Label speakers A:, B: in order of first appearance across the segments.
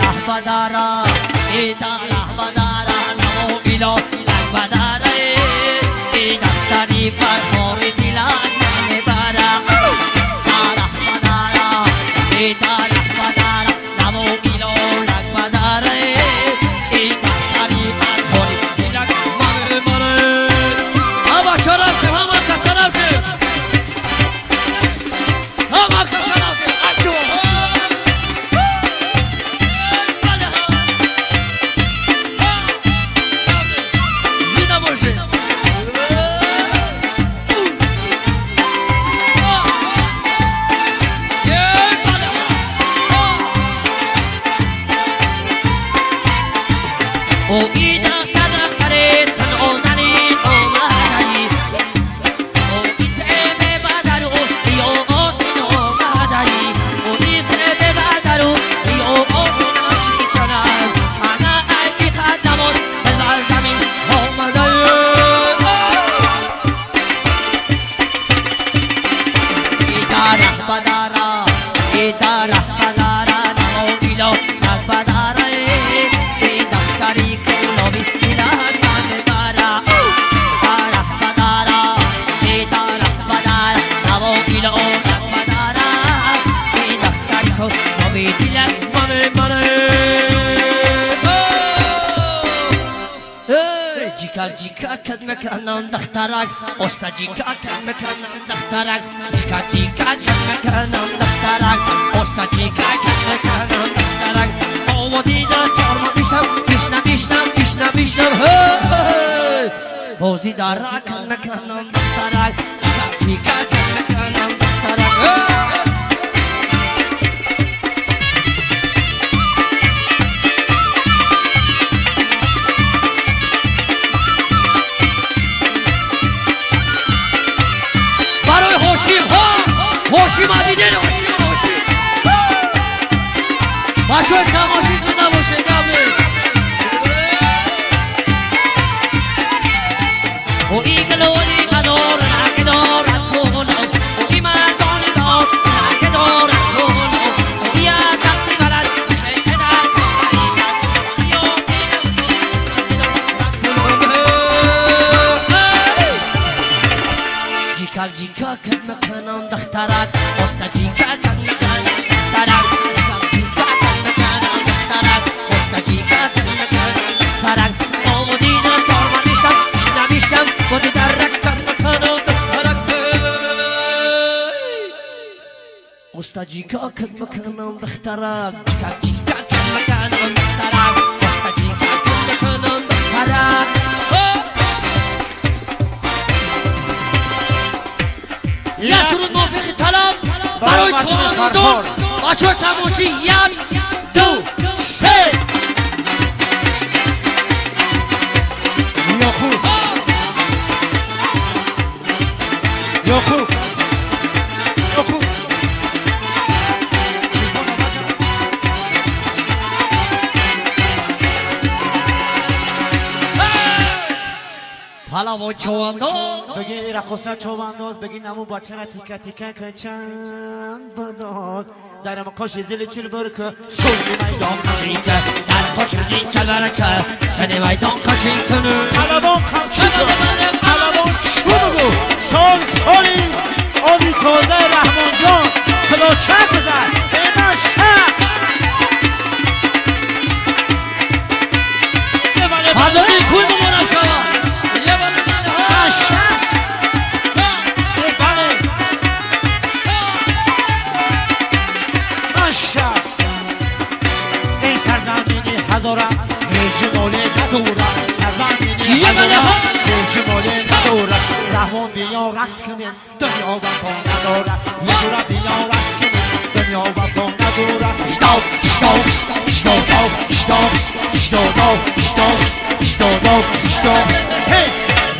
A: Раҳбадара, ида раҳбадара, намо било лакбадара, и духтари бархори дилак мебара. Раҳбадара, ида раҳбадара, намо било лакбадара, и духтари бархори дилак мебара. Ҳама рафтем, ҳама каса рафтем, ҳама каса рафтем. Ачо зинда бошед. Ҷика кад мекунам духтарак, оста ҷика кад мекунам духтарак, ҷика ҷика кад мекунам духтарак, оста ҷика кад мекунам духтарак. Овози дар чорма бишнам, бишнам, бишнам, бишнам, бишнам, бозӣ дара кад мекунам духтарак, ҷика ҷика кад мекунам духтарак. Ҳошим, ҳошим, адиден ҳошим, ҳошим. Бачаҳои самошӣ зинда бошед, гап нест. Ои гилоли анор накидорад кунам, ои мардони рор накидорад кунам, ои дасти баланд шедар карикат, ҷика ҷика кад мекунам духтарак, оста ҷика кад мекунам духтарак, ҷика кад мекунам духтарак, оста ҷика кад мекунам духтарак. Овози дар чорма бишнам, бишнам, бишнам, бози дарак кад мекунам духтарак, оста ҷика кад мекунам духтарак, ҷика ҷика кад мекунам духтарак, оста ҷика кад мекунам духтарак. Я суруд мувофиқи талаб барои чорандозон, бачаҳои самочӣ. Як, ду, се.
B: Ёқуб, Ёқуб, Ёқуб.
A: Палавон човандоз,
B: бигин рақоса човандоз, бигин аму бачара тика тика качан бадоз. Дар қоши зили чил барка, суни майдон
A: қачика, дар қоши зил чил барка, суни майдон қачика.
B: Палавон қамчика, палавон чӯ бигӯ. Сол соли оби тоза Раҳмонҷон кулоча гузар. Ема ша.
A: Ҳазори туй муборак шавад.
B: Эй сарзамини ҳазора ҳеҷ моле надорад, сарзамини ҳазора ҳеҷ моле надорад. Раҳмон биё рақс кунем, дунё вафо надорад. Ягура биё рақс кунем, дунё вафо надорад.
A: Штоб, штоб, штоб, штоб, штоб, штоб, штоб, штоб.
B: Ҳей!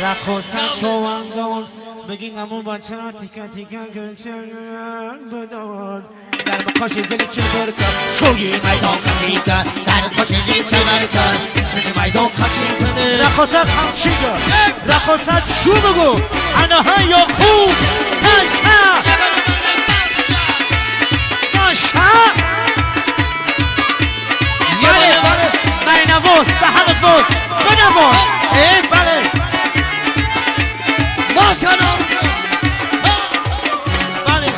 B: Рақоса човандоз, бигин аму бача тика тика гулчан бидод. Дар қоши зили чил барка,
A: суи майдон қачика, дар қоши зил чил барка, суи майдон қачика.
B: Рақоса қамчига, рақоса чӯ бигӯ, анаҳа Ёқуб, наша, наша. بنواز بنواز ای بله
A: ماشاءالله
B: بله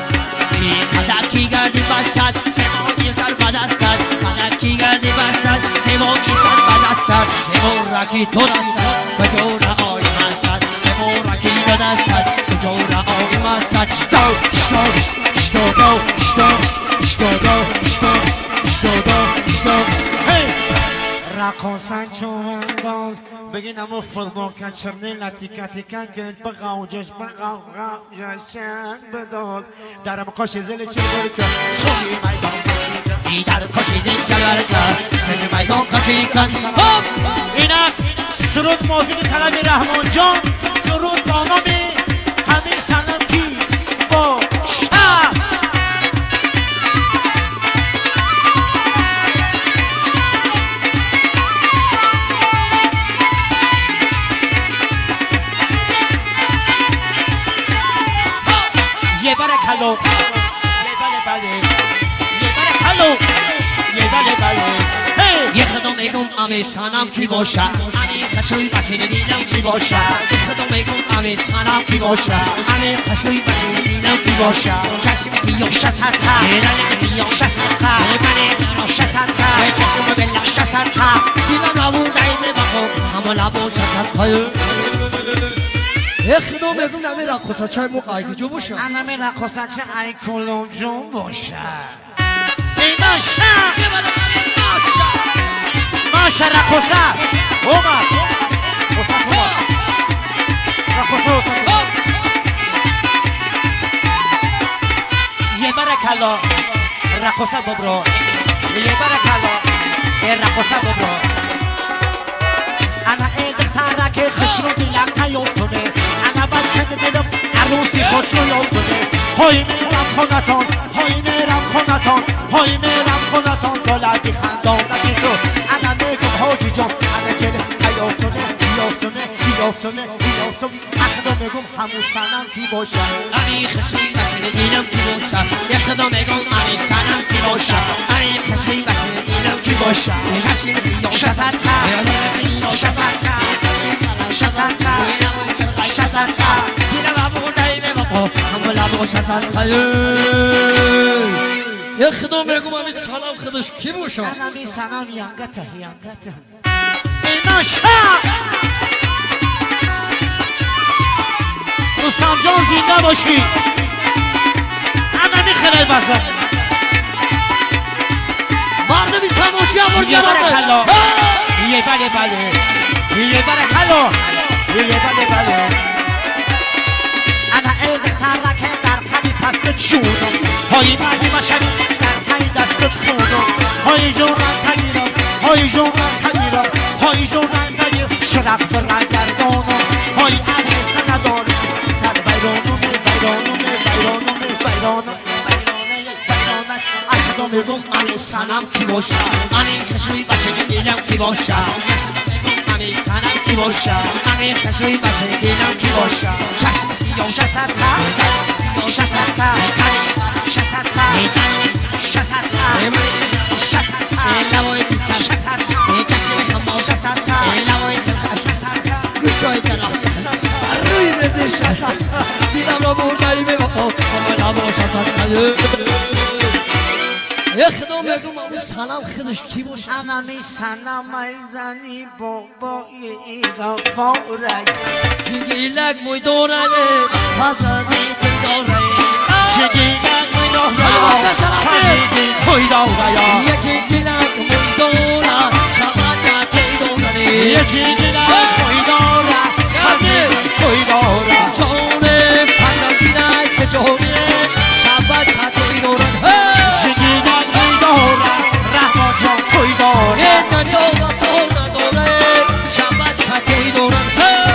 A: قدکی گردی بستد سماگی سر بدستد قدکی گردی بستد سماگی سر بدستد سمورکی تو دستد کجا آی مستد سمورکی تو دستد کجا آی مستد
B: شتو شتو شتو شتو شتو شتو شتو شتو هی رقصن چومندان بگین امو فوتبال کن چرنی لاتیکا تیکا گند بغاوجش بغاوجشن بداد درم قاش زل چه برکه سوی میدان
A: در قاش زل چه برکه سن میدان قاچی کن
B: اینک سرود موافق طلب رحمان جان سرود با نام همین سنم کی با شب یه برکلو یه بله بله یه برکلو یه بله بله
A: یه خدا میگم امی سنم کی باشه امی خشوی بچه دیدم کی باشه یه خدا میگم امی سنم کی باشه امی خشوی بچه دیدم کی باشه چشم سیاه
B: شصت تا
A: رنگ سیاه
B: شصت تا
A: من
B: شصت تا
A: چشم بلا
B: شصت تا
A: دیدم لبو دایزه بخو همه لبو شصت تا یه خدا میگم نمی رقصه چای مو ای کجا باشه
B: نمی رقصه چه ای کلوم جون باشه ای ماشه ماشه رقصه اومد اومد رقصه اومد یه برکلا رقصه ببرو یه برکلا رقصه ببرو انا ای دختره که خوشرو دلم نیافتونه انا بچه دلم عروسی خوشرو یافتونه های میرم خونتان های میرم خونتان های میرم خونتان تا لبی خندانکی تو انا میگم حاجی جان انا که نیافتونه یافتونه یافتونه یافتونه اخدا میگم همون سنم کی باشه
A: امی خشوی بچه دیدم کی باشه یه خدا میگم امی سنم کی باشه امی خشوی بچه دیدم کی باشه
B: شصت تا شصت تا شصت تا شصت تا
A: یه خدا میگم امی سلام خودش کی باشه
B: امی سلام یانگته یانگته ای ماشه رستم جان زنده باشی امی خیلی بسه
A: مردمی سموشی آورد
B: یه برکلا یه بله بله یه برکلا یه بله بله انا ای دختره که در تنی پست چونم های مردی مشنی در تنی دستت خونم های جونم تگیرم های جونم تگیرم های جونم تگیرم شرف برگردانم های عرض ندارم سر ویرانم ویرانم ویرانم ویرانم ویرانه اخدا میگم
A: امی سنم کی باشه امی خشوی بچه دیدم کی باشه امی سنم کی باشه امی خشوی بچه دیدم کی باشه چشم سیاه
B: شصت تا شصت تا شصت تا شصت تا شصت تا
A: لبای
B: شصت تا
A: چشم خمار
B: شصت تا
A: لبای
B: شصت تا
A: گوشای طرف روی بزه شصت دیدم را بردایی به بابا لبا شصت یه خدا میگم امی سنم خودش کی باشه
B: امی سنم ای زنی بابای غفاره
A: جگیلک موی داره فزدی توی داره
B: جگیلک موی داره فزدی توی داره
A: یه جگیلک موی داره شبچه توی داره
B: یه جگیلک موی داره فزدی توی داره
A: جونه فزدی که جونه شبچه توی داره
B: جگیلک موی داره رحمان جان توی داره
A: دنیا وفا نداره شبچه توی داره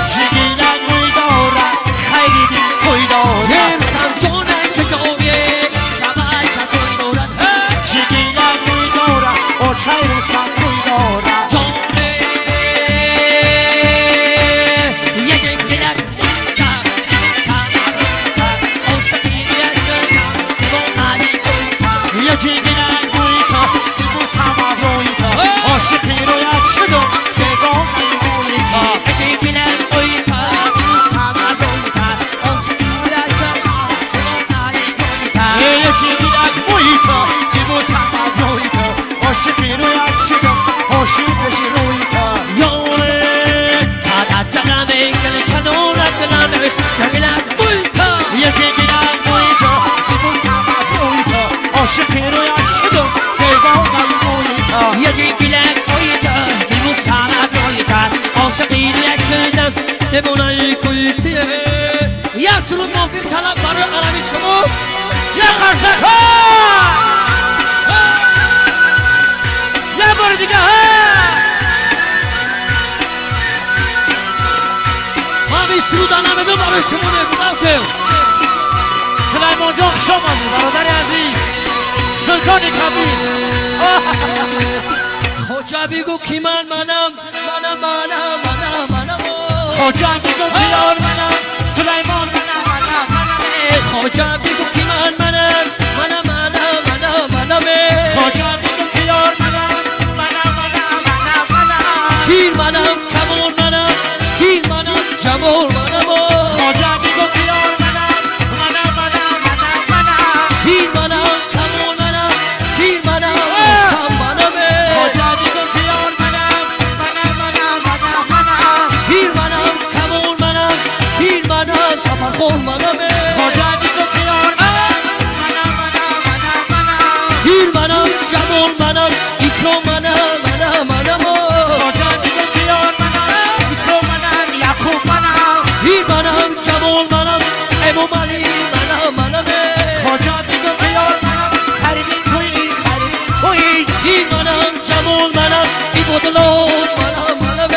B: جگیلک موی داره خیلی دل توی داره
A: انسان جونه که جونه شبچه توی داره
B: جگیلک موی داره رویت شدم عاشق روی تا
A: یاره دلمه گل کنارت دلمه جمیلت بوی تا
B: یه جگیرم بوی تا ببوسم بوی تا عاشق رویت شدم دیوانه بوی تا
A: یه جگیرم بوی تا ببوسم بوی تا عاشق رویت شدم دیوانه کوی تا یه سرود موافق طلب برای عربی شما
B: یه خرسه ها یه بار دیگه ها
A: من سرود نمیدم برای شما نمیدم.
B: سلیمان جان خوش آمدی برادر عزیز سلطان کبیر.
A: خواجه بگو کی من منم منم منم منم منم.
B: خواجه بگو کی یار منم سلیمان منم منم منم.
A: خواجه بگو کی من منم منم منم منم منم.
B: خواجه بگو کی یار منم منم منم منم منم.
A: پیر منم کمال منم پیر منم جمال منم.
B: خواجه بگو کی یار منم منم منم منم منم.
A: پیر منم کمال منم پیر منم رستم منم.
B: خواجه بگو کی یار منم منم منم منم منم.
A: پیر منم کمال منم پیر منم سفرخور منم.
B: خواجه بگو کی یار منم منم منم منم منم.
A: پیر منم جمال منم اکرام منم منم منم.
B: خواجه بگو کی یار منم اکرام منم یعقوب منم.
A: پیر منم جمال منم امام علی منم منم.
B: خواجه بگو کی یار منم خریدین توی خریدین توی.
A: پیر منم جمال منم عبادالله منم منم.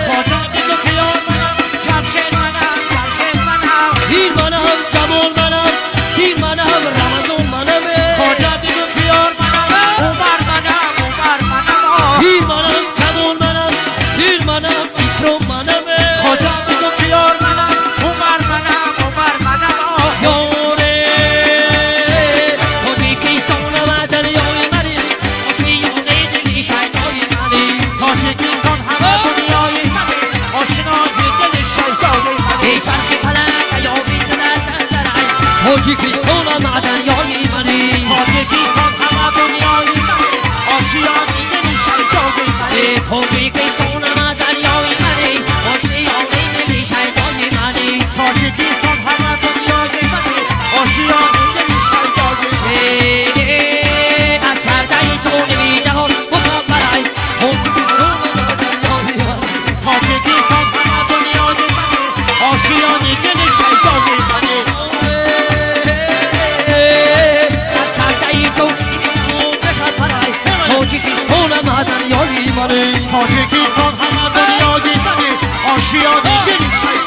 B: خواجه بگو کی یار منم جمشید منم جمشید منم.
A: پیر منم جمال منم پیر منم رمضان منم.
B: خواجه بگو کی یار منم عمر منم عمر منم.
A: پیر منم کمال منم پیر منم اکرام منم.
B: خواجه بگو کی یار منم عمر منم عمر منم.
A: یاره تاجیکستان و دریای منی آشیانه دلی شیدای منی.
B: تاجیکستان همه دنیای منی آشنای دل شیدای منی.
A: ای چرخ فلک ایامی تنر تنر تاجیکستان و دریای منی.
B: تاجیکستان همه دنیای منی آشیانه دل شیدای منی.
A: تاجیکستان و دریای منی آشیانه دلی شیدای منی.
B: تاجیکستان همه دنیای منی آشیانه دل شیدای منی.
A: از کرده تو نمی جهان مخبرای تاجیکستان و دریای منی.
B: تاجیکستان همه دنیای منی آشیانه دل شیدای منی.
A: از کرده تو نمی جهان مخبرای تاجیکستان و دریای منی.
B: تاجیکستان همه دنیای منی آشیانه دل شیدای